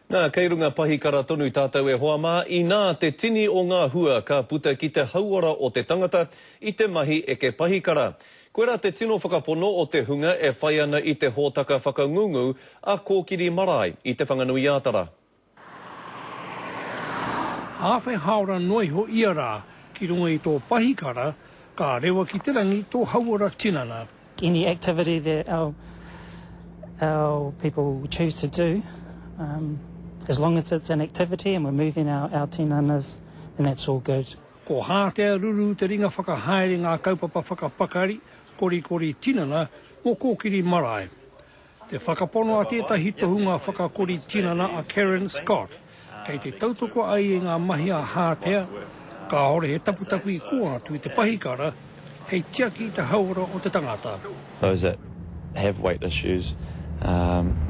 Nā, kei runga pahikara tonu tātou e hoa mā, inā te tini o ngā hua ka puta ki te hauora o te tangata i te mahi eke pahikara. Koirā te tino whakapono o te hunga e whai ana i te hōtaka whakangungu a Kōkiri Marae i Te Whanganui-ā-Tara. Hāwhe hāora noa iho ia rā ki runga i tō pahikara, ka rewa ki te rangi tō hauora tinana. Any activity that our our people choose to do, um, as long as it's an activity and we're moving our, our tinanas, then that's all good. Ko Hātea Ruru te ringa whakahaere ngā kaupapa whakapakari, korikori tinana mō Kōkiri Marae. Te whakapono a tētahi tohunga whakakori tinana a Karen Scott, kei te tautoko ai i ngā mahi a Hātea, kāore he taputapu i kō atu i te pahikara hei tiaki i te hauora o te tangata. Those that have weight issues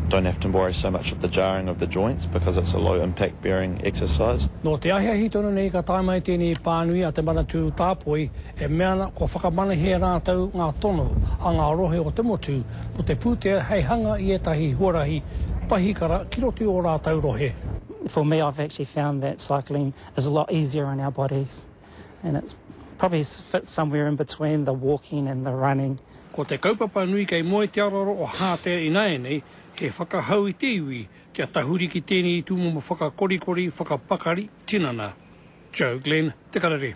don't have to worry so much of the jarring of the joints because it's a low impact bearing exercise. Nō te ahiahi tonu nei ka tae mai tēnei pānui a te Manatū Tāpoi e mea ana kua whakamanahia e rātou ngā tono a ngā rohe o te motu mō te pūtea hei hanga i ētahi huarahi pahikara ki roto i ō rātou rohe. For me I've actually found that cycling is a lot easier on our bodies and it probably fits somewhere in between the walking and the running. Ko te kaupapa nui kei moe te aroaro o Hātea ināianei he whakahau i te iwi kia tahuri ki tēnei tūmomo whakakorikori whakapakari tinana. Joe Glenn, Te Karere.